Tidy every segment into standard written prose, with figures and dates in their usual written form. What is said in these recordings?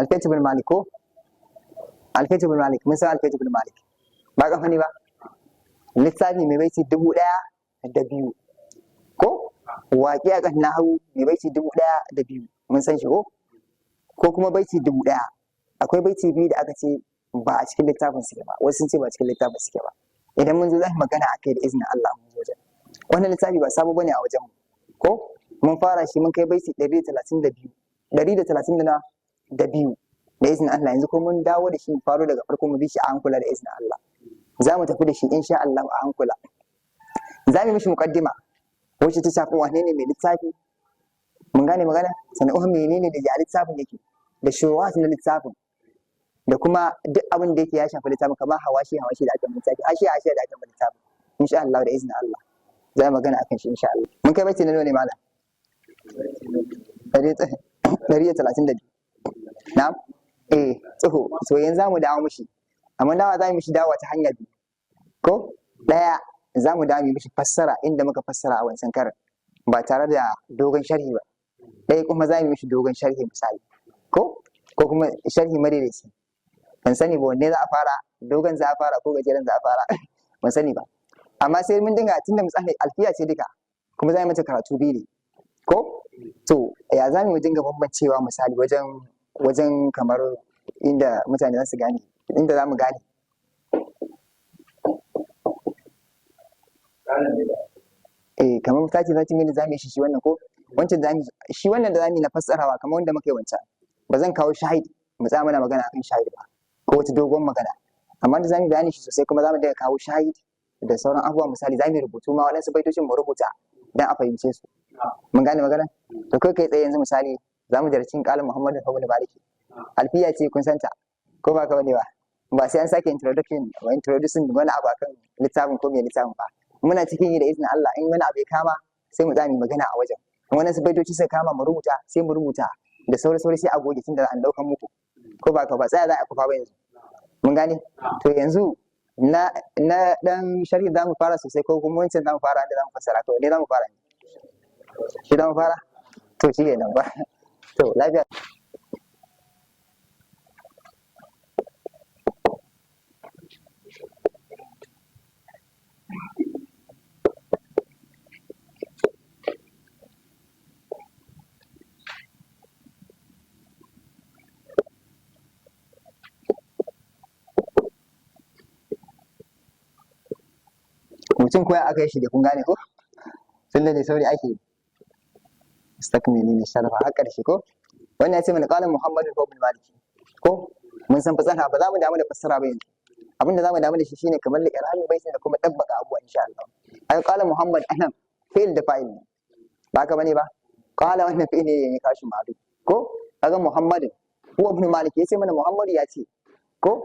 Alfiyat ibn Malik ko? Alfiyat ibn Malik, mun san Alfiyat ibn Malik. Ba ka fani ba? Littafi mai baiti 1002. Ko? Waƙi a kan nahawu mai baiti 1002. Mun san shi ko? Ko kuma baiti 1000. Akwai baiti biyu da aka ce ba a cikin littafin suke ba. Wasu sun ce ba a cikin littafin suke ba. Idan mun zo za mu magana a kai da izinin Allah mun zo wajen. Wannan littafi ba sabo bane a wajen mu. Ko? Mun fara shi mun kai baiti 132. 132 da izinin Allah, yanzu ko mun dawo da shi mu faro daga farko, mu bi shi a hankula da izinin Allah. Za mu tafi da shi insha Allah a hankula. Za mu yi mishi muqaddima wacce ta shafi wane ne mai littafi, mun gane magana, sannan kuma menene da ya littafin yake da shuruhat na littafin, da kuma duk abin da yake ya shafi littafin, kamar hawashi hawashi da aka yi littafi, ashiya ashiya da aka yi littafin. Insha Allah da izinin Allah za mu magana akan shi insha Allah. Mun kai baiti na nawa ne, malam? 132. Na'am, eh, tsoho. So yanzu za mu dawo mishi, amma dawa za mu mishi dawa ta hanya biyu ko ɗaya. Za mu dawo mu mishi fassara inda muka fassara a wancan karin ba tare da dogon sharhi ba. Ɗaya kuma za mu mishi dogon sharhi misali, ko kuma sharhi madaidaici. Ban sani ba wanne za a fara, dogon za a fara ko gajeren za a fara, ban sani ba. Amma sai mun dinga, tunda misali alfiya ce duka kuma za mu mata karatu biyu ne ko, to ya za mu dinga bambancewa misali wajen kamar inda mutane za su gane, inda za mu gane. Eh, kamar 30 minutes za mu yi shi wannan ko wancan za mu shi wannan da za mu yi na fassarawa, kamar wanda muka yi wancan. Ba zan kawo shahid mu tsaya muna magana akan shahid ba ko wata dogon magana, amma da za mu bayani shi sosai, kuma za mu dinga kawo shahid da sauran abubuwa. Misali, za mu yi rubutu ma, waɗansu baitocin mu rubuta dan a fahimce su. Mun gane magana? To kai tsaye yanzu misali za mu jarci ƙalin Muhammadu Fawul Maliki. Alfiya ce, kun santa ko ba ka bane ba? Ba sai an sake introduction wa introducing wani abu akan littafin ko mai littafin ba. Muna cikin yi da izinin Allah, in wani abu ya kama sai mu tsaya mu magana a wajen. In wani su baitoci suka kama mu rubuta, sai mu rubuta da sauri sauri, sai a goge tunda an daukan muku, ko ba ka ba? Tsaya za a kufa ba yanzu. Mun gane? To yanzu na dan sharhi za mu fara sosai ko kuma wancan za mu fara da za mu fassara? To ne za mu fara ne, shi za mu fara. To shi kenan ba. To lafiya. Mutum koya aka yi shi da kun gane ko? Tun da ne sauri ake istakmili ne sharfa har ƙarshe ko? Wannan ya ce mana qala Muhammadu ibn Maliki ko? Mun san fassara, ba za mu damu da fassara ba yanzu. Abin da za mu damu da shi shine kamar li'irabin baitin da kuma dabbaka abubuwa insha Allah. Ai qala Muhammad anan fi'il da fa'il ne, ba haka bane ba? Qala wannan fi'il ne ya kashi ma'ruf ko? Kaga Muhammad huwa ibn Malik, yace mana Muhammad ya ce ko?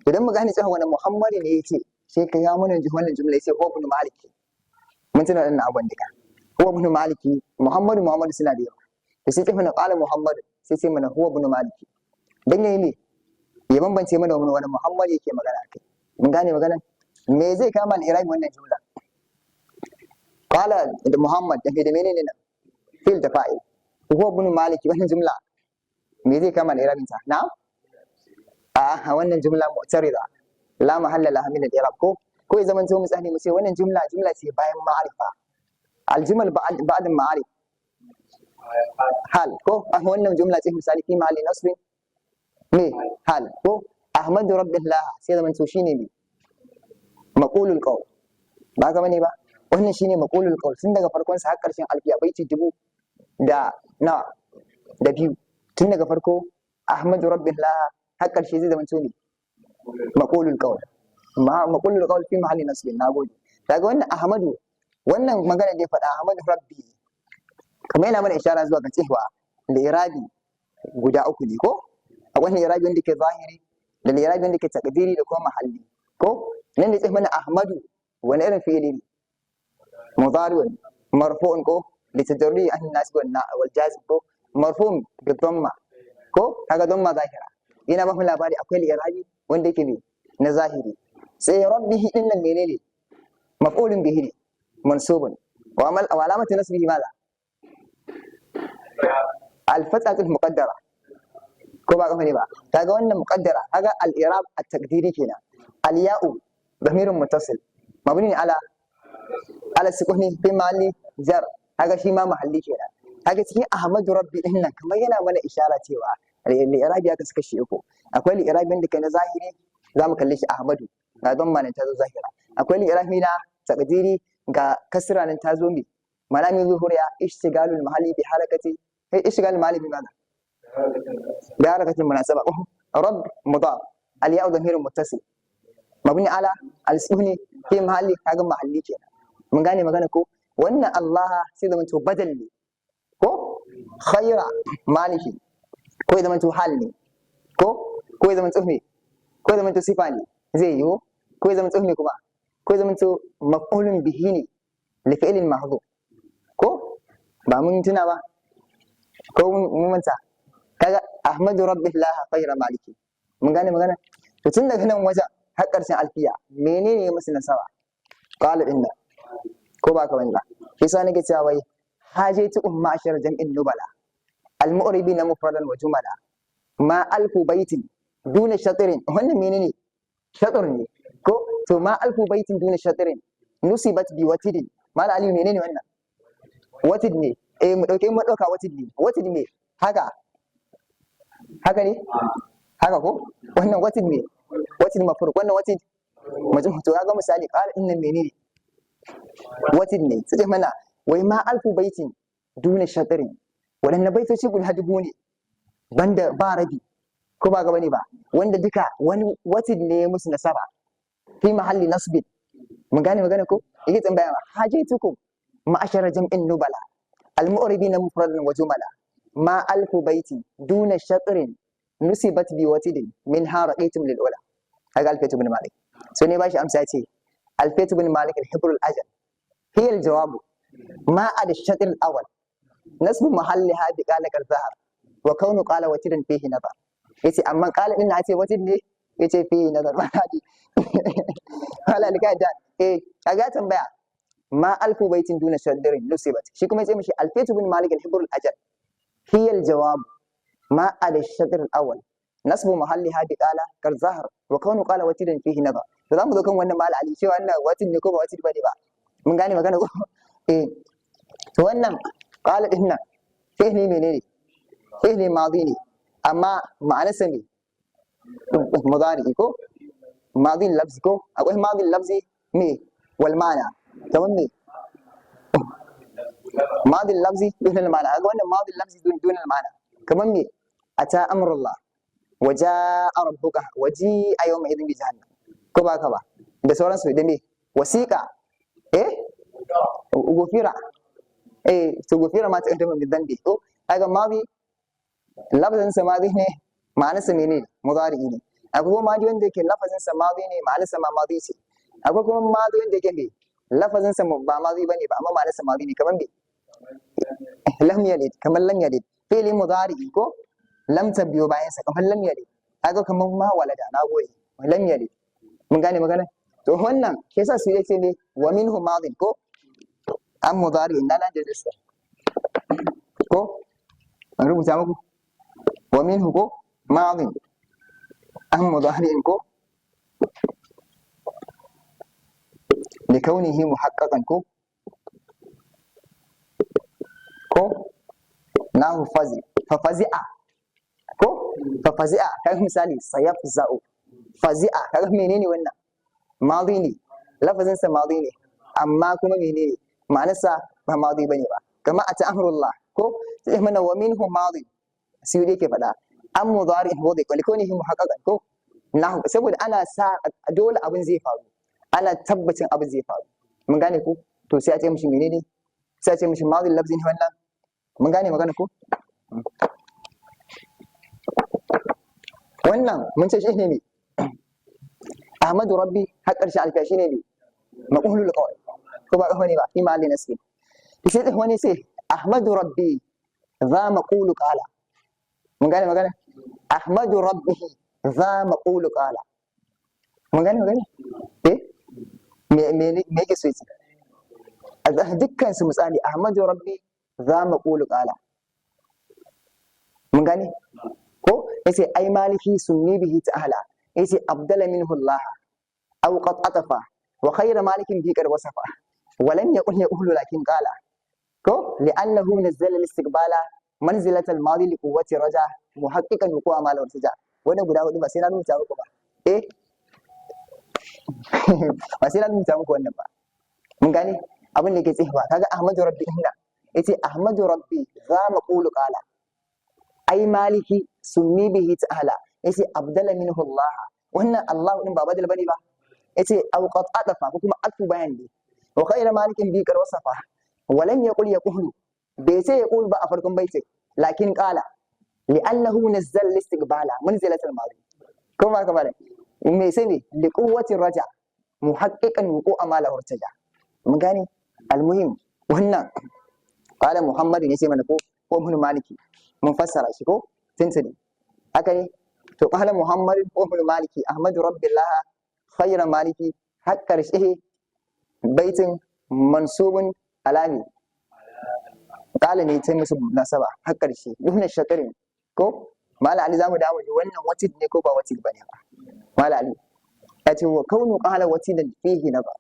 Idan mu gane cewa wannan Muhammad ne yace, sai ka ya mana wannan jumla, yace huwa ibn Malik. Mun tuna wannan abun duka. Huwa ibn Maliki, Muhammadu Muhammadu suna da yawa. To sai ce mana qala Muhammad, sai ce mana huwa ibn Maliki, dan yayi ne ya bambance mana wani Muhammad yake magana akai. Mun gane magana? Me zai kama al-i'rabi wannan jumla? Qala da Muhammad da da menene nan? Fi'il da fa'il. Huwa ibn Maliki, wannan jumla me zai kama al-i'rabin ta? Na'am, a wannan jumla mu'tarida, la mahalla laha min al-i'rab. Ko ya zaman to misali mu ce wannan jumla jumla ce bayan ma'arifa, aljumal ba'd ma'arif hal ko? Wannan jumla ce misali fi mahalli nasbin me hal ko? Ahmadu rabbillah, sai zaman to shine me maqulul qawl. Ba ka bane ba? Wannan shine maqulul qawl tun daga farkon sa har karshen alfiya, baiti dubu da na da biyu. Tun daga farko ahmadu rabbillah har karshe zai zama to ne maqulul qawl, ma maqulul qawl fi mahalli nasbin. Nagode. Daga wannan ahmadu, wannan magana da ya faɗa ahmadu rabbi, kamar yana mana ishara zuwa ga cewa li'irabi guda uku ne ko? Akwai li'irabi wanda ke zahiri, da li'irabi wanda ke takdiri, da kuma mahalli ko? Nan da ce mana ahmadu, wani irin fi'ili ne? Mudari'un marfu'un ko? Litajarri an nasib wal jazm ko? Marfu'un bi dhamma ko? Kaga dhamma zahira, yana ba mu labari akwai li'irabi wanda yake ne na zahiri. Sai rabbihi din nan menene? Maf'ulun bihi ne, mansubun wa alamatu nasbihi madha? الفتحة المقدرة. Ko ba kafa ne ba? Kaga wannan muqaddara, kaga al-i'rab at-taqdiri kenan. Al-ya'u damirun muttasil mabni ala sukuni fi mahalli jar. Kaga shi ma mahalli kenan. Kaga cikin ahmadu rabbi din nan, kamar yana mana ishara cewa li'irabi aka suka shi uku. Akwai li'irabi wanda kai na zahiri, za mu kalle shi, ahmadu, ga don ma ta zo zahira. Akwai li'irabi na taqdiri, ga kasra nan ta zo, mi mana min zuhuriya ishtigalul mahalli bi harakati, ishtigalul mahalli bi madha? Bi harakatil munasaba. Rabb mudaf, al ya'u dhamirun muttasil mabni ala al sukuni fi mahalli. Kaga mahalli kenan. Mun gane magana ko? Wannan Allah sai zama to badal ne, ko khaira maliki, ko ya zama to hal ne, ko ya zama to me, ko ya zama to sifa ne, zai yiwu, ko ya zama to me kuma, ko ya zama to maf'ulun bihi ne li fi'lin mahdhuf. Ko ba mun tuna ba, ko mun manta? Kaga ahmadu rabbi laha khayra maliki. Mun gane magana? To, tun daga nan wajen har ƙarshen alfiya, menene ya musu nasaba? Qala din nan, ko ba ka bane ba? Shi yasa nake cewa wai hajaitu umma ashar jam'in nubala al-mu'ribina mufradan wa jumala ma alfu baitin duna shatrin. Wannan menene? Shatr ne ko? To, ma alfu baitin duna shatrin nusibat bi watidin. Mala aliyu, menene wannan? Watid ne. Eh, mu dauke, mu dauka watid ne. Watid ne, haka haka ne, haka ko? Wannan watid ne, watid mafruq. Wannan watid majmu. To, kaga misali qala din nan menene? Watid ne. Sai mana wai ma alfu baitin duna shatrin, waɗanne baitoci guda 1000 ne banda ba rabi, ko ba gaba ne ba, wanda duka wani watid ne musu nasaba fi mahalli nasbin? Mun gane magana ko? Yake tambaya ma hajaitukum ma'ashara jam'in nubala al-mu'ribina mufradan wa jumala ma alfu baiti duna shatrin nusibat bi watidin min ha raqitum lil ula. Kaga alfiyatu ibn malik. Sai ne bashi amsa, yace alfiyatu ibn malik al-hibr al-ajal hiya al-jawab ma ad ash-shatr al-awwal nasbu mahalliha bi qala zahar wa kaunu qala watidin fihi nazar. Yace amma qala din na ce watid ne, yace fihi nazar ba hadi wala alika da. Eh, kaga tambaya ma alfu baitin duna shaddarin nusibat, shi kuma yace mishi alfiyatu bin malik al-hibr al-ajal hiya al-jawab ma ad ash-shatr al-awwal nasbu mahalliha bi qala kal zahar wa kaunu qala watidin fihi nazar. To, zamu zo kan wannan, mal ali, cewa wannan watid ne ko ba watid bane ba. Mun gane magana ko? Eh, to, wannan qala din nan fi'li menene? Fi'li madi ne, amma ma'anarsa ne mudari ko madi lafzi. Ko akwai madi lafzi me wal ma'ana, kamar me? Madi lafzi dun al ma'ana. Kaga wannan madi lafzi dun al ma'ana, kamar me? Ata amrullah wa jaa rabbuka wa ji'a yawma idhin bi jahannam, ko ba ka ba? Da sauransu, da me? Wasiqa, eh, gufira, eh, to gufira ma ta kaddama min dhanbi. Ko kaga madi lafazin sa madi ne, ma'anarsa menene? Mudari ne. Akwai kuma madi wanda yake lafazin sa madi ne, ma'anarsa ma madi ce. Akwai kuma madi wanda yake me? Lafazin sa ba madi bane ba, amma ma'anarsa madi ne, kamar me? Lam yalid. Kamar lam yalid, fi'li mudari ko lam ta biyo bayan sa, kamar lam yalid. Kaga kamar ma walada, na goye lam yalid. Mun gane magana? To, wannan shi yasa su yace ne wa minhu madin ko an mudari na nan da lissa ko an rubuta muku wa minhu ko madin an mudari'in ko likaunihi muhaqqaqan ko nahu fazi fa fazi'a ko fa fazi'a. Kaga misali sayafza'u, fazi'a. Kaga menene wannan? Madi ne, lafazin sa madi ne, amma kuma menene ma'anarsa? Ba madi bane ba. Kama ata amrullah ko sai mana wa minhu madi, sai dai ke faɗa an mudari wadi wa likaunihi muhaqqaqan ko nahu, saboda ana sa dole abin zai faru, ana tabbacin abin zai faru. Mun gane ko? To, sai a ce mishi menene? Sai a ce mishi madi lafzin wannan. Mun gane magana ko? Wannan mun ce shi ne me? Ahmadu Rabbi har ƙarshen alfiya shine ne maqulul qawl, ko ba kafa ne ba? Fi mahalli nasbi. To, sai wani sai Ahmadu Rabbi za maqulu qala. Mun gane magana? Ahmadu Rabbi za maqulu qala. Mun gane magana? Eh, me me me yake so yace? Dukkan su misali Ahmadu Rabbi za maqulu qala. Mun gane ko? Yace ai maliki sunni bihi ta'ala, yace abdala minhu Allah aw qad atafa wa khayra malikin bi qad wasafa wa lam yaqul yaqulu lakin qala, ko li'annahu nazzala al-istiqbala manzilata al-madi li quwwati raja muhaqqiqan wuqu'a ma law irtaja. Wannan guda hudu ba sai na rubuta muku ba, eh, ba sai na rubuta muku wannan ba. Mun gane abin da yake tsewa. Kaga ahmadu rabbi inna, yace ahmadu rabbi za maqulu qala ai maliki sunni bihi ta'ala, yace abdala minhu Allah. Wannan Allah din ba badal bane ba. Yace aw qad adafa, ko kuma atfu bayan ne. Wa khayra malikin bi qad wasafa wa lam yaqul yaqulu, bai sai yaqul ba a farkon baitin, lakin qala li'annahu nazzala al-istiqbala manzilat al-madi, ko ba ka bane? Me sai ne li quwwati raja muhaqqiqan wuqu'ama ma lahu irtaja. Mun gane? Almuhim, wannan qala Muhammadu ne sai mana ko ibn Maliki mun fassara shi ko tuntuni, haka ne? To, qala Muhammad ko ibn Maliki ahmadu rabbillah khayra maliki, har karshe baitin mansubun alami qala ne sai musu nasaba har karshe duna shakarin. Ko mala Ali, zamu dawo ji wannan watid ne ko ba watid bane ba? Mala Ali ya ce wa kaunu qala watidan fihi naba.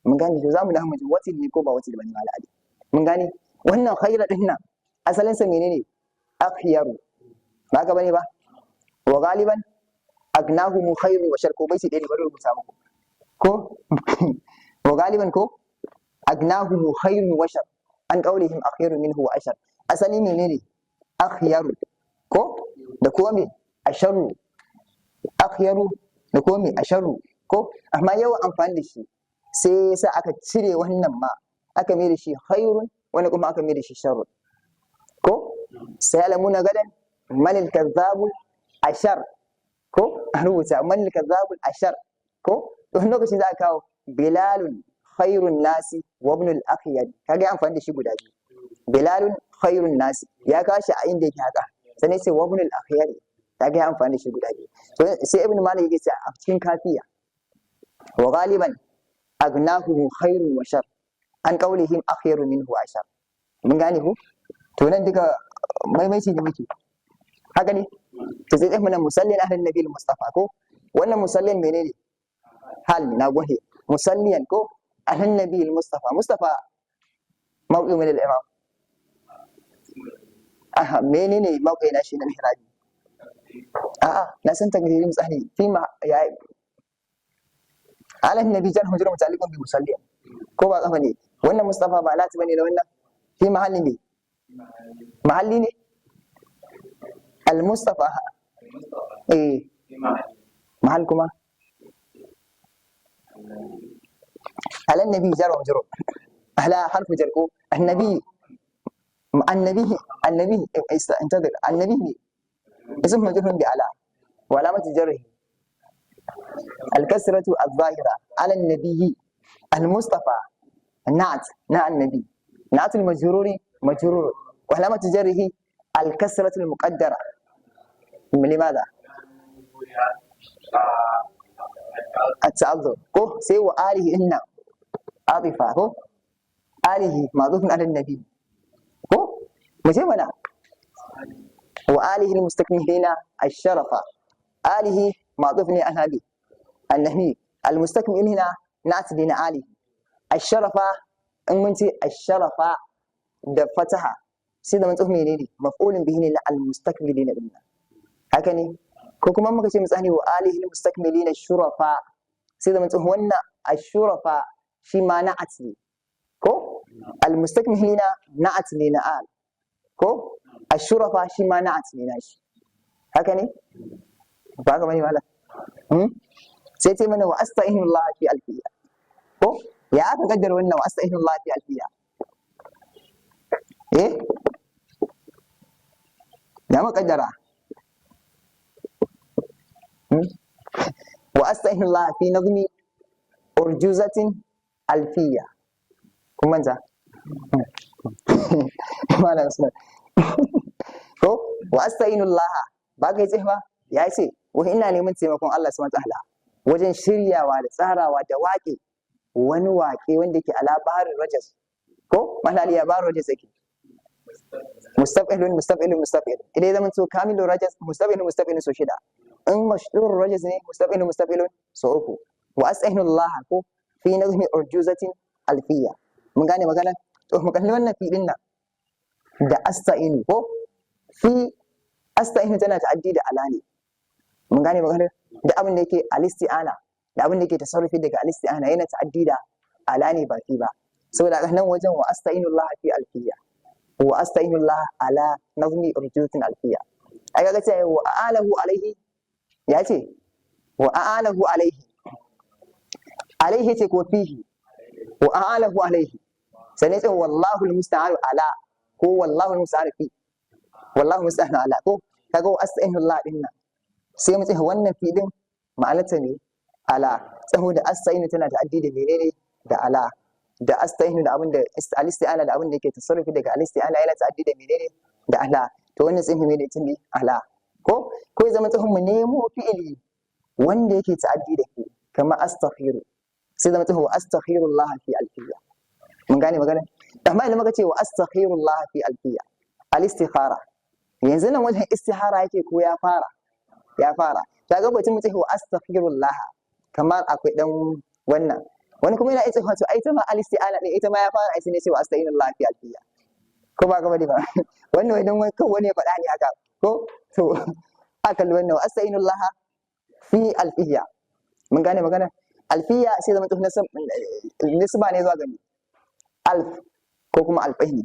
Mun gane? To, zamu dawo mu ji watid ne ko ba watid bane. Mala Ali, mun gane wannan khayra din nan asalin sa menene? Akhyaru, ba haka bane ba? Wa galiban agnahu mu khairu wa shar, ko baiti ɗaya ne, bari rubuta muku. Ko wa galiban ko agnahu mu khairu wa shar an qaulihim akhyaru minhu wa ashar. Asali menene? Akhyaru ko da ko me? Asharu. Akhyaru da ko me? Asharu. Ko amma yawan amfani da shi sai yasa aka cire wannan ma, aka mai da shi khairun, wani kuma aka mai da shi sharrun. Ko sayalamuna gadan manil kazzabul ashar, ko an rubuta manil kazzabul ashar. Ko to wani lokaci za a kawo bilalun khairun nasi wa ibn al akhyar. Kaga ya amfani da shi guda biyu. Bilalun khairun nasi ya kawo shi a inda yake haka, sannan sai wa ibn al akhyar. Kaga ya amfani da shi guda biyu. To, sai Ibn Malik yake cewa a cikin kafiya: wa galiban agnahu khairun wa shar an qawlihim akhyaru minhu wa ashar. Mun gane ku? To, nan duka maimaici ne muke, haka ne? To, sai muna musallin ala nabi mustafa. Ko wannan musallin menene? Hal ne. Na gode. Musalliyan ko ala nabi mustafa. Mustafa mawqi min al-i'rab. Aha, menene mawqi na shi na ihrabi? A'a, na san takdirin tsani fi ma ya ala nabi jar hujjar mutaliqun bi musalliyan, ko ba kafa ne? Wannan mustafa ba lati bane da wannan fi mahalli ne, mahalli ne al-mustafa. Eh, mahal kuma على النبي جار ومجرور على حرف جر. ko النبي النبي النبي، انتظر، النبي اسم مجرور بعلى وعلامة جره الكسرة الظاهرة على النبي. المصطفى نعت، نعت النبي، نعت المجرور مجرور وعلامة جره الكسرة المقدرة. لماذا؟ التعذر. ko sai wa alihi inna atifa, ko alihi ma'zufun ala nabi. Ko mu ce mana wa alihi almustakmilina ash-sharafa. Alihi ma'zuf ne an nabi, annabi almustakmilina na'at ne na ali. Ash-sharafa, in mun ce ash-sharafa da fataha, sai da mun tsofi menene? Maf'ulun bihi ne na almustakmilina din, haka ne? Ko kuma muka ce misali wa alihi almustakmilina shurafa, sai da mun tsofi wannan ash-shurafa shi ma na'at ne. Ko almustakmilina na'at ne na al, ko ash-shurafa shi ma na'at ne na shi, haka ne? Ba haka bane, malam? Sai ce mana wa asta'inu Allah fi alfiya. Ko ya aka kaddara wannan wa asta'inu Allah fi alfiya? Eh, ya ma kaddara? Wa asta'inu Allah fi nazmi urjuzatin alfiya. Kun manta, malam Usman? Ko wa asta'inu Allah ba ka yi ba? Ya ce wai ina neman taimakon Allah subhanahu wa ta'ala wajen shiryawa da tsarawa da waƙe wani waƙe wanda yake ala baharin rajas. Ko malali, ya baharin rajas yake? Mustaf'ilun, mustaf'ilun, mustaf'ilun. Idan ya zama to kamilu rajaz, mustaf'ilun, mustaf'ilun so shida. In mashdur rajaz ne, mustaf'ilun, mustaf'ilun so uku. Wa asta'inu Allah ko fi nazmi urjuzatin alfiya. Mun gane magana? To, mu kalli wannan fi din nan da asta'inu ko fi. Asta'inu tana ta'addi da ala ne. Mun gane magana? Da abin da yake alisti'ana, da abin da yake tasarrufi daga alisti'ana, yana ta'addi da ala ne, ba fi ba. Saboda haka nan wajen wa asta'inu Allah fi alfiya, wa asta'inu Allah ala nazmi urjuzatin alfiya. Ai kaga cewa wa a'alahu alaihi, ya ce wa a'alahu alaihi, alaihi ce ko fihi? Wa a'alahu alaihi, sannan ce wallahu almusta'anu ala ko wallahu almusta'anu fi, wallahu almusta'anu ala ko. Kaga wa asta'inu Allah din nan, sai mu ce wannan fi din ma'anarta ne ala, saboda asta'inu tana ta'addi da menene? Da ala. Da asta'inu, da abin da alisti'ana, da abin da yake tasarrufi daga alisti'ana, yana ta'addi da menene? Da ala. To wannan tsinfi mai da ita ne ala ko ya zama tsahon mu nemo fi'ili wanda yake ta'addi da fi, kamar astakhiru, sai zama tsaho astaghfirullah fi alfiya. Mun gane magana? Amma idan muka ce wa astaghfirullah fi alfiya al-istikhara, yanzu nan wajen istihara yake ko ya fara? Ya fara. Ta ga batun mu ce wa astaghfirullah, kamar akwai dan wannan. Wani kuma yana iya cewa to ai ta ma al-isti'ana din ita ma ya fara, ai sai ne ce wa astaghfirullah fi alfiya, ko ba ka bane ba? Wannan idan wani kan wani ya faɗa ne haka ko. To, aka kalli wannan wa astaghfirullah fi alfiya. Mun gane magana? Alfiya sai zama tafi nisba ne zuwa ga alf ko kuma alfahi.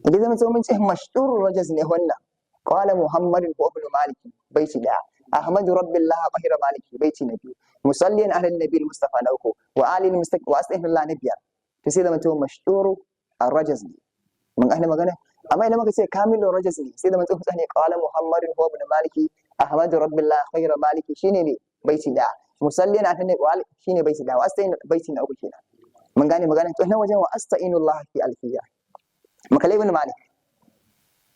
Idan zama mun ce mashdur rajaz ne wannan, qala Muhammadun ko ibn Maliki, baiti daya, ahmadu rabbillah bahira maliki, baiti na biyu, musalliyan ala nabi mustafa na uku, wa ali mustaq wa astaghfirullah na biyar. To, sai zama to mashdur rajaz ne. Mun gane magana? Amma idan muka ce kamilu rajaz ne, sai zama to ne qala Muhammadun ko ibn Maliki, ahmadu rabbillah khayra maliki shine ne baiti daya, musalliyan ala nabi wa shine baiti daya, wa asta'in baiti na uku kenan. Mun gane magana? To, nan wajen wa asta'inullah fi alfiya, makalai ibn Malik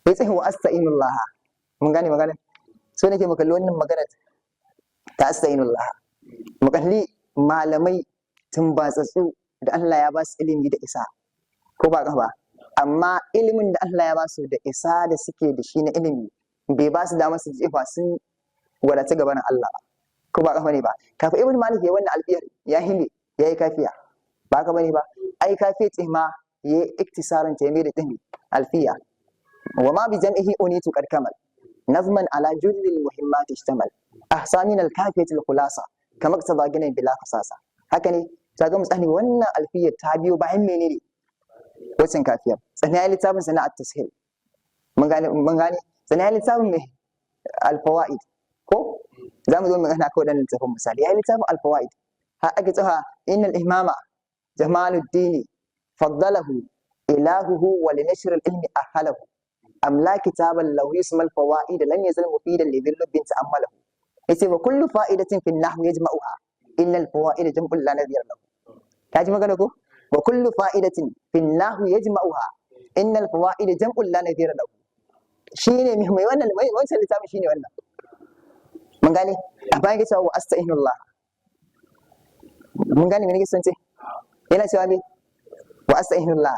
ya tsaye wa asta'inullah. Mun gane magana? So nake mu kalli wannan magana ta asta'inullah, mu kalli malamai tumbatsatsu da Allah ya ba su ilimi da isa, ko ba ba? Amma ilimin da Allah ya ba su da isa da suke da shi na ilimi bai ba su damar su jefa sun wadatu gaban Allah ba, ko ba kafa ne ba? Kafin Ibn Malik ya wannan alfiyar, ya hime ya yi kafiya, ba ka bane ba? Ai kafiya ce ma ya yi iktisarin ta, ya mai da ɗin alfiya. Wa ma bi jam'ihi unitu qad kamal nazman ala jullil muhimmat ishtamal ahsa min al kafiyati al khulasa kama iqtada gina bila khasasa. Haka ne? Ta ga misali wannan alfiyar ta biyo bayan menene? Wacin kafiyar. Sannan ya littafin sana'at tashil. Mun gane? Mun gane. Sannan ya littafin mai al fawaid, ko za mu zo mu gana kawai waɗannan littafin. Misali, ya yi littafin al fawaid, har ake cewa innal imama Jamaluddini faddalahu ilahuhu wa li nashr al ilmi ahalahu amla kitaban lahu yusma al fawaid lam yazal mufidan li dhil bin ta'ammalahu. Yace wa kullu fa'idatin fi nahwi yajma'uha innal fawaid jam'un la nadhira lahu. Ka ji magana ko? Wa kullu fa'idatin fi nahwi yajma'uha innal fawaid jam'un la nadhira lahu. Shine mai wannan wancan littafin, shine wannan. Mun gane? A bayan ya cewa wa asta'inullah. Mun gane me nake son ce? Yana cewa me? Wa asta'inullah.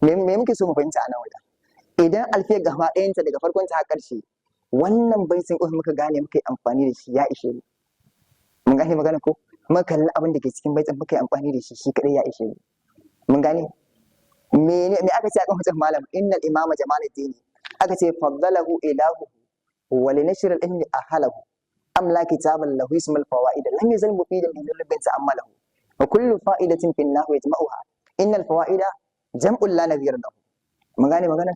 Me muke so mu fahimta a nan wajen? Idan alfiyar gaba ɗayanta daga farkon ta har ƙarshe, wannan baitin ko muka gane muka yi amfani da shi, ya ishe mu. Mun gane magana ko? Muka kalli abin da ke cikin baitin, muka yi amfani da shi, shi kadai ya ishe mu. Mun gane? Me aka ce akan hujjar malam? Innal imama Jamaluddin, aka ce faddalahu ilahu wa li nashr al ilmi ahalahu amla kitaban lahu ismul fawaid lam yazal mufidan li lubbin ta'ammalahu wa kullu fa'idatin fi nahwi yajma'uha innal fawaida jam'un la nadhira lahu. Mun gane magana?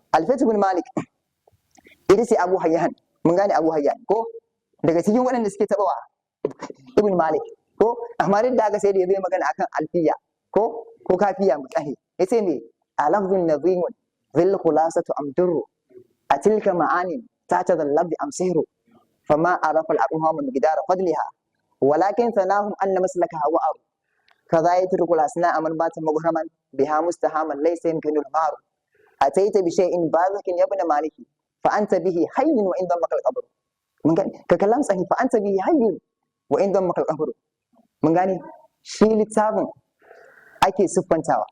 Alfiyat ibn Malik ita ce Abu Hayyan. Mun gane Abu Hayyan ko? Daga cikin waɗanda suke tabawa Ibn Malik ko? Amma duk da haka sai da ya zo magana akan alfiya ko kafiya mutsahi, yace me? Alafzun nazimun dhil khulasatu am durru atilka ma'anin ta dhal am sihru fama arafa al-aqwam miqdara fadliha walakin sanahum anna maslakaha wa'ar kaza yatruku al-asna'a man bata mughraman biha mustahaman laysa yumkinu al-maru ataita bi shay'in bazikin ya ibn Maliki fa anta bihi hayyun wa in dammaka al-qabr. Mun gane? Ka kallam tsahi, fa anta bihi hayyun wa in dammaka al-qabr. Mun gane? Shi littafin ake siffantawa.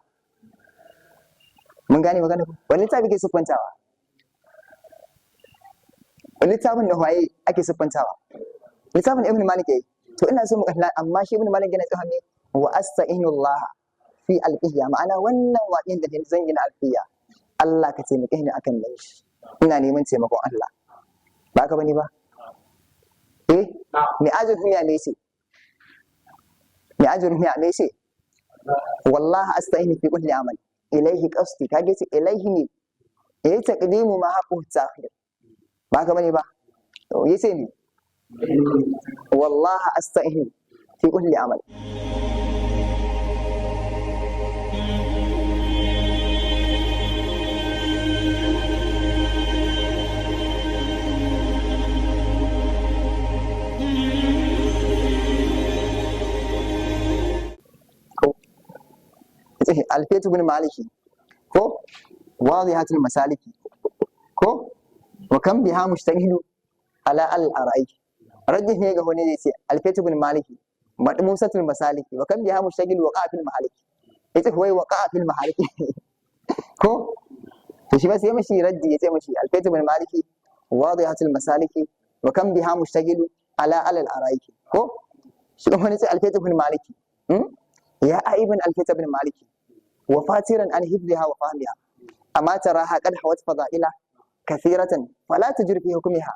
Mun gane magana? Wani littafi ke siffantawa? Littafin da waye ake siffantawa? Littafin Ibn Malik yayi. To ina so mu kalla, amma shi Ibn Malik yana cewa ne wa asta'inullah fi alfiya, ma'ana wannan waƙin da zan yi na alfiya, Allah ka taimake ni akan nan shi, ina neman taimakon Allah. Ba ka bane ba? Eh, me ajin miya me ce? Me ajin miya me ce? Wallahi asta'inu fi kulli amal ilaihi qasdi. Kage ce ilaihi ne yayi taqdimu ma haqqu ta'khir. Ba ka bane ba? To yace ne wallahi asta'inu fi kulli amal. Ko alfiyatu bin maliki ko wadihatul masaliki ko wa kam biha mushtahidu ala al araiki. Rajih ne ga wani ne ce alfiyatu bin maliki madmusatul masaliki wa kam biha mushtahidu wa qafil mahaliki. Yace wai wa qafil mahaliki ko? To shi ba sai mashi raddi, yace mashi alfiyatu bin maliki wadihatul masaliki wa kam biha mushtahidu ala al araiki. Ko shi kuma ne ce alfiyatu bin maliki ya aibin alfiyatu bin maliki wa fatiran an hifdhiha wa fahmiha amma taraha qad hawat fadaila kathiratan fala tajri fi hukmiha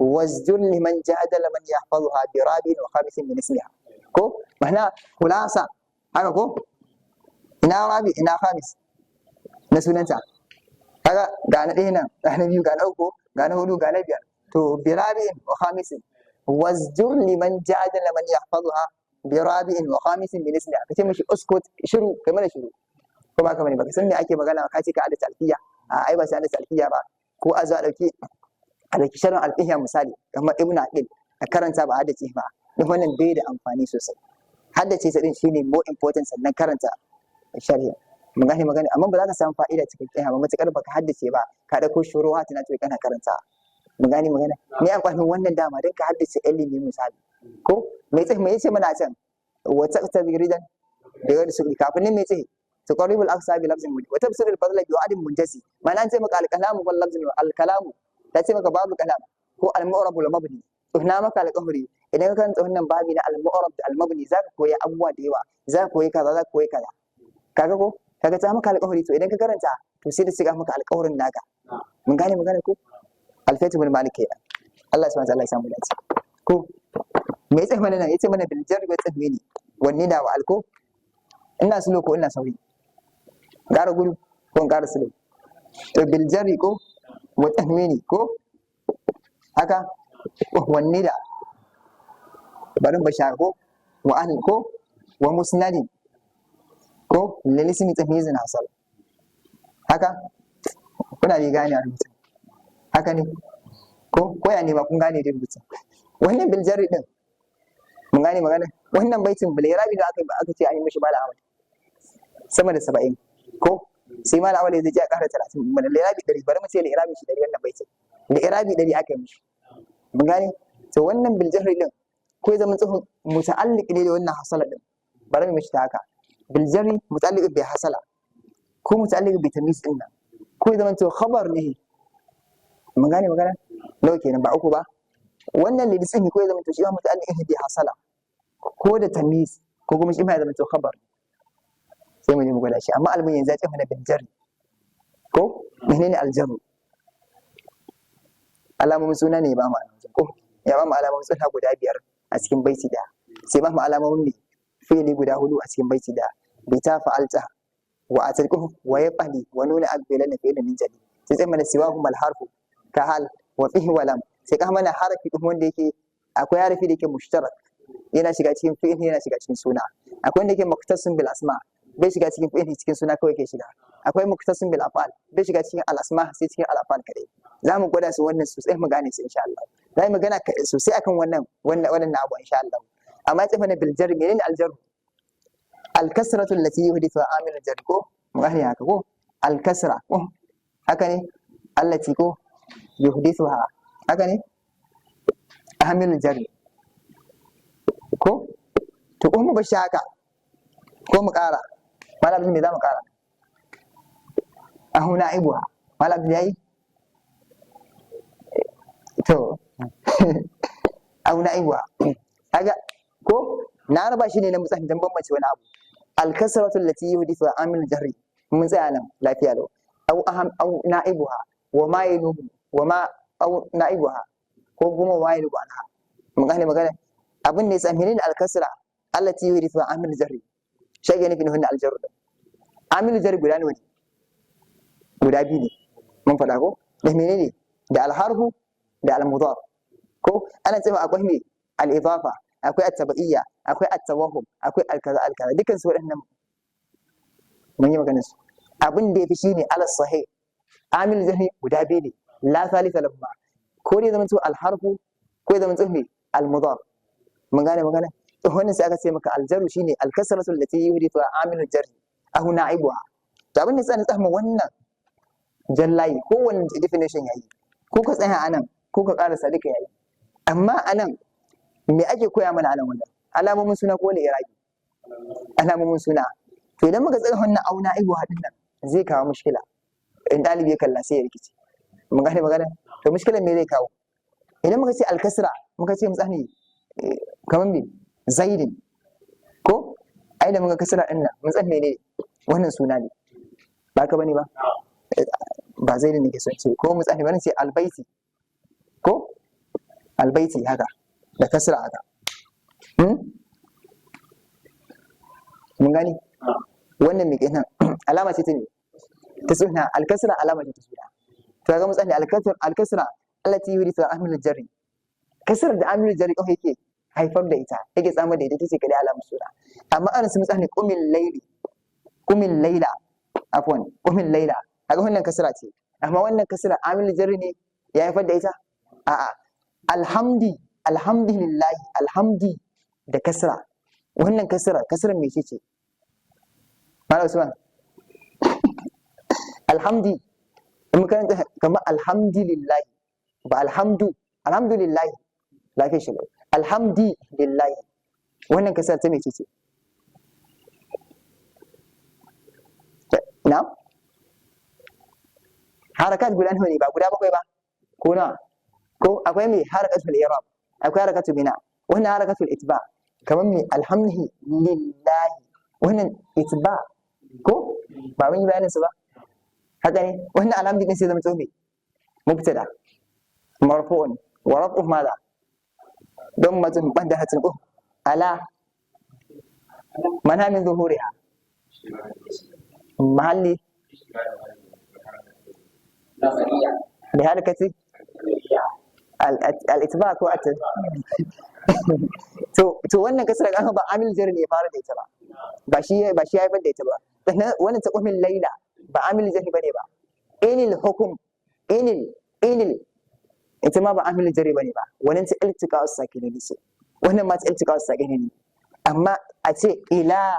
wasjud liman jadala man yahfazuha bi rabin wa khamisin min ismiha. Ko ma'ana khulasa haka ko? Ina rabi, ina khamis na sunanta? Kaga ga na ɗaya nan, ga na biyu, ga na uku, ga na hudu, ga na biyar. To bi rabi'in wa khamisin wasjud liman jadala man yahfazuha bi rabi'in wa khamisin min ismiha. Kace mishi uskut, shiru, kai mana shiru. Ko ba ka bane? Baka san me ake magana ba, ka ce ka addace alfiya. A ai ba sai addace alfiya ba. Ko a zo a dauki sharhin alfiya, misali kamar Ibnu Aqil, a karanta ba haddace ba, duk wannan bai da amfani sosai. Haddace ta din shine more important, sannan karanta sharhi. Mun gane magana? Amma ba za ka samu fa'ida cikakken ba matukar baka haddace ba, ka dauko shuruhat na to kana karanta. Mun gane magana? Me amfanin wannan dama? Don ka haddace ilimi misali. Ko me yace, me yace mana can? Wa taqtabi ridan da ghairi sukri. Kafin nan me yace? تقرب الأقصى بلفظ مجد وتبصر الفضل بوعد منجزي. معنى أنت مك الكلام واللفظ، الكلام تأتي مك باب الكلام هو المعرب والمبني. هنا maka alƙawari, idan ka karanta wannan babi na al-mu'rab da al-mabni, zaka koyi abubuwa da yawa, zaka koyi kaza, zaka koyi kaza. Kaga ko kaga ta maka alƙawari. To idan ka karanta, to sai da shiga maka alƙawarin naka. Mun gane magana ko? Alfiyatu bin Malik kenan. Allah subhanahu wa ta'ala ya samu dace. Ko me yace mana nan? Yace mana bil jarri wa tahmini wanni da wa alko. Ina slow ko ina sauri? Ƙara gudu ko in ƙara slow? To bil jarri ko wa tahmini ko haka wanni da barin bashar ko wa ahl ko wa musnadi ko lil ismi tamyizin hasal. Haka kuna ne gane a rubutun? Haka ne ko? Ko ya ne ba kun gane da rubutun wannan bil jarri din? Mun gane magana? Wannan baitin bil irabi da aka ce an yi mishi mala Ahmad sama da 70 ko sai mala Ahmad zai je a ƙara 30 mana irabi 100. Bari mu ce irabi shi 100. Wannan baitin da irabi 100 aka yi mishi. Mun gane? To wannan bil jarri din ko ya zama tsohon muta'alliq ne da wannan hasala din. Bari mu mishi ta haka: bil jarri muta'alliq bi hasala ko muta'alliq bi tamyiz din nan, ko ya zama to khabar ne. Mun gane magana? Nawa kenan? Ba uku ba? Wannan lidisani ko ya zama to shi ma muta'alliq ne bi hasala ko da tamyiz, ko kuma shi ma ya zama to khabar. Sai mu je mu gwada shi. Amma almun yanzu ya ce mana bil jarri ko menene aljarru? Alamomin suna ne ba mu a ko ya ba mu alamomin suna guda biyar a cikin baiti daya, sai ba mu alamomin ne fi'ili guda hudu a cikin baiti daya: bi ta fa'alta wa atilku wa yafali wa nuna aqbila na fi'ilin min jali. Sai mana siwahum al harfu ka hal wa fihi wa lam. Sai ka mana harafi kuma wanda yake akwai harafi da yake mushtarak, yana shiga cikin fi'ili, yana shiga cikin suna. Akwai wanda yake muqtasim bil asma, bai shiga cikin fi'ili, cikin suna kawai ke shiga. Akwai muqtasim bil af'al, bai shiga cikin al asma sai cikin al af'al kadai. Za mu gwada su wannan sosai mu gane su insha Allah. Za mu magana sosai akan wannan abu insha Allah. Amma ya tafi na bil jarri, menene al jarru? Al kasratu allati yuhdithu amil al jarr. Ko mu gane haka ko? Al kasra ko haka ne? Allati ko yuhdithuha, haka ne? Amil jarri ko? To ko mu bar shi haka ko mu ƙara? Malam, me za mu ƙara? Ahu na'ibuha. Malam yayi. To Aw na'ibuha. Kaga ko na raba shi ne na musamman dan bambance wani abu. Al-kasratu allati yuhdithu amil jarri, mun tsaya nan lafiya lau. Aw aham aw na'ibuha wa ma yanubu wa ma aw na'ibuha ko kuma wa yanubu anha. Mun gane magana? Abin da ya sami ne al-kasra allati yuhdithu amil jarri, shi ake nufin wannan al-jarru. Amil jarri guda nawa ne? Guda biyu ne, mun faɗa ko? Da menene? Da al-harfu da al-mudaf. Ko ana cewa akwai me? Al-idafa, akwai at-tabaiyya, akwai at-tawahhum, akwai al-kaza al-kaza. Dukkan su waɗannan mun yi maganar su. Abin da yafi shine ala sahih, amil jarri guda biyu ne, la thalitha lahum. Ko dai zaman to al-harfu, ko zaman to me? Al-mudaf. Mun gane magana? To wannan sai aka ce maka al-jarru shine al-kasratu allati yuhdithu amilul jarri aw na'ibuha. To abin da yasa na tsama wannan jallayi, kowanne definition yayi, ko ka tsaya anan ko ka karasa, duka yayi. Amma anan me ake koya mana anan? Wannan alamomin suna ko irabi? Alamomin suna. To idan muka tsaya wannan aw na'ibuha din nan, zai kawo mushkila. In ɗalibi ya kalla sai ya rikice. Mun gane magana? To mushkilar me zai kawo? Idan muka ce alkasra, muka ce misali kamar me? Zaidin. Ko ai da muka kasra din nan, mun san mene wannan? Suna ne, ba ka bane ba? Ba zaidin nake son ce, ko misali bane ce albaiti, ko albaiti haka da kasra haka. Mun gani wannan me kenan? Alama ce ta me? Ta suna. Alkasra alama ce ta suna. To ga misali alkasra, alkasra allati yurithu amil jarri, kasar da amil jarri kawai yake haifar da ita, yake tsamar da ita, ita ce kadai alamar suna. Amma ana su misali qumil laili, qumil laila, afwan, qumil laila, kaga wannan kasra ce. Amma wannan kasra amil jarri ne ya haifar da ita? A'a. Alhamdi, alhamdulillahi, alhamdi da kasra, wannan kasra, kasran me ce, Malam Usman? Alhamdi, in makaranta kamar alhamdulillahi, ba alhamdu, alhamdulillahi lafiya shi lau. Alhamdi lillahi, wannan kasar ta mece ce? Na harakat guda nawa ne? Ba guda bakwai ba ko na? Ko akwai mai harakatul i'rab, akwai harakatul bina, wannan harakatul itba. Kamar mai alhamdulillahi, wannan itba, ko ba mun yi bayanin su ba? Haka ne. Wannan alhamdulillah sai zama to me? Mubtada marfu'un wa raf'uhu madha? Dammatun muqaddaratin ala manha min zuhuriha mahalli bi harakati al-itba ko at. To wannan kasar an ba amil jar ne ya fara da ita ba, ba shi ya haifar da ita ba. Sannan wannan ta qumil laila ba amil jarri bane ba. Inil hukum, inil, inil ita ma ba amil jarri bane ba. Wannan ta iltika sakini ne ce, wannan ma ta iltika sakini ne. Amma a ce ila,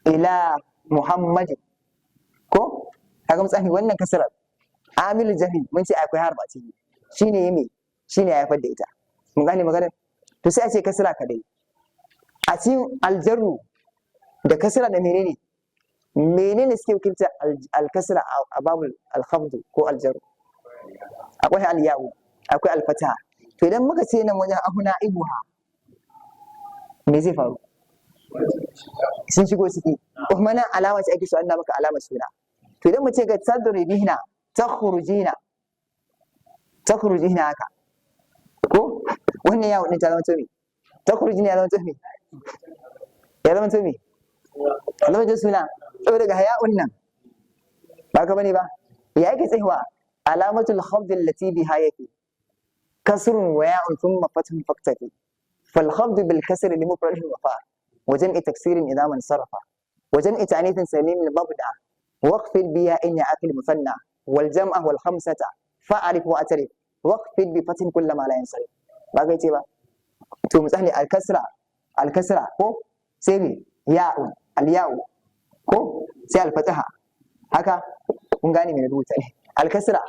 ila muhammadin, ko kaga misali wannan kasrar amil jarri, mun ce akwai harfa a ciki, shine me? Shine ya haifar da ita. Mun gane maganar? To sai a ce kasra kadai a cikin aljarru da kasra da menene menene suke wakilta alkasra a babul alkhafd ko aljarru? Akwai alyawu, akwai alfataha. To idan muka ce nan wajen aw na'ibuha, me zai faru? Sun shigo ciki. Kuma nan alama ce ake so an maka alamar suna. To idan mu ce ga tadribina, takhrujina, takhrujina haka, ko wannan yawo din ta zama to me? Takhrujina ya zama to me? Ya zama to me? Ya zama to suna, saboda ga haya'un nan. Ba ka bane ba? Ya yake tsayawa? Alamatul khafd allati biha yake kasrun wa ya'un thumma fathun faktafi fal khafd bil kasri li mufradin wafa wa jam'i taksirin idha man sarafa wa jam'i ta'nithin salim al mabda waqfil biya in ya akil musanna wal jam'a wal khamsata fa'arif wa atarif waqfil bi fatin kullama la yansarif. Ba kai ce ba? To misali al kasra, al kasra ko sai me? Ya'un, al ya'u, ko sai al fataha haka. Kun gane me na rubuta ne? Al kasra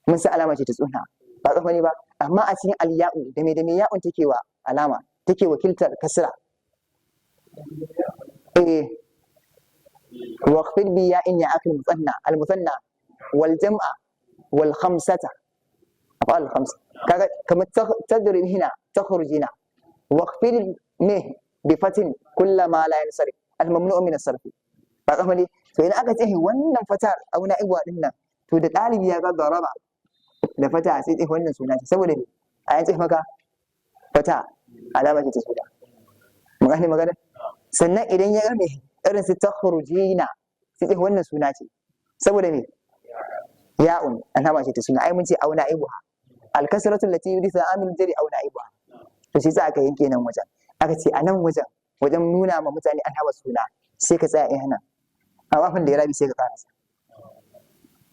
mun san alama ce ta suna, ba tsafa ne ba. Amma a cikin al ya'u da me ya'un take wa alama, take wakiltar kasra? Eh, waqfil bi ya'in ya akil musanna, al musanna wal jam'a wal khamsata. Af'al khamsa kaga kamar tadribina, takhrujina. Waqfil me bi fatin kullama la yansarif al mamnu'u min as-sarf, ba kamar ne. To idan aka ce wannan fatar au na'ibuha din nan, to da ɗalibi ya ga daraba da fata, sai ce wannan suna ce, saboda me? A yanzu maka fata alama ce ta suna. Magana magana. Sannan idan ya ga me irin su takhrujina, sai ce wannan suna ce, saboda me? Ya'un alama ce ta suna. Ai mun ce au na'ibuha, al-kasratu allati yurithu amil jari au na'ibuha. To shi sa aka yanke nan wajen, aka ce a nan wajen, wajen nuna ma mutane an hawa suna, sai ka tsaya in hana a wafin da ya rabi, sai ka karasa,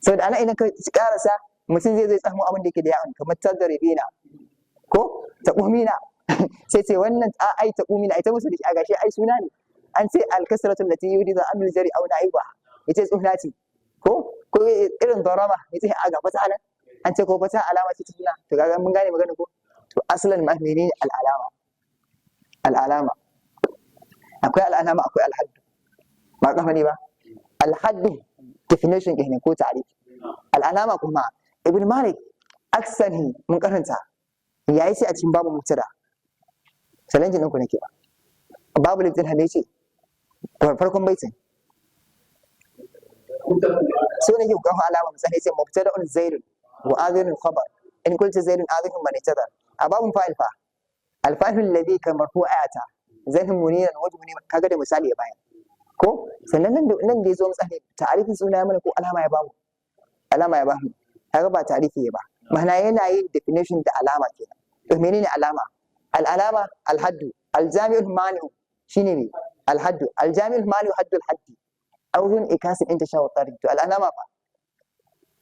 saboda ana idan ka karasa, mutum zai tsamo abin da yake da ya'un, kamar tadribina ko taqumina, sai ce wannan a ai taqumina, ai ta musu da shi, a gashi ai suna ne, an ce al-kasratu allati yurithu amil jari au na'ibuha, yace suna ce, ko irin daraba, yace a ga fata nan, an ce ko fata alama ce ta suna. To kaga mun gane magana ko? To aslan ma menene al'alama? Al'alama akwai al'alama, akwai alhaddu, ba kafa ne ba. Alhaddu definition kenan ko ta'rif. Al'alama kuma Ibn Malik aksani mun karanta yayi sai a cikin babu mubtada. Challenge ɗinku nake ba babu litin hade ce farkon baitin, so nake ku kawo alama. Misali sai mubtada'un zaidun wa adhirun khabar, in qulta zaidun adhirun man itadar. A babun fa'il fa, al-fa'il alladhi kamar huwa ayata zaidun muniran wajhu ne, kaga da misali ya bayar ko? Sannan nan da yazo misali ta'arifin suna ya mana ko alama ya bamu? Alama ya bamu. Kaga ba ta'arifi ya ba, ma'ana yana yin definition da alama kenan. To menene alama? Al-alama al-haddu al-jami'ul mani'u, shine ne al-haddu al-jami'ul mani'u, haddul haddi aw zun ikasin inta shawa tariq. To al-alama fa,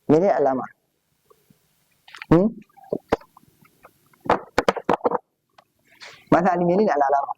menene alama? Mata Ali, menene al-alama?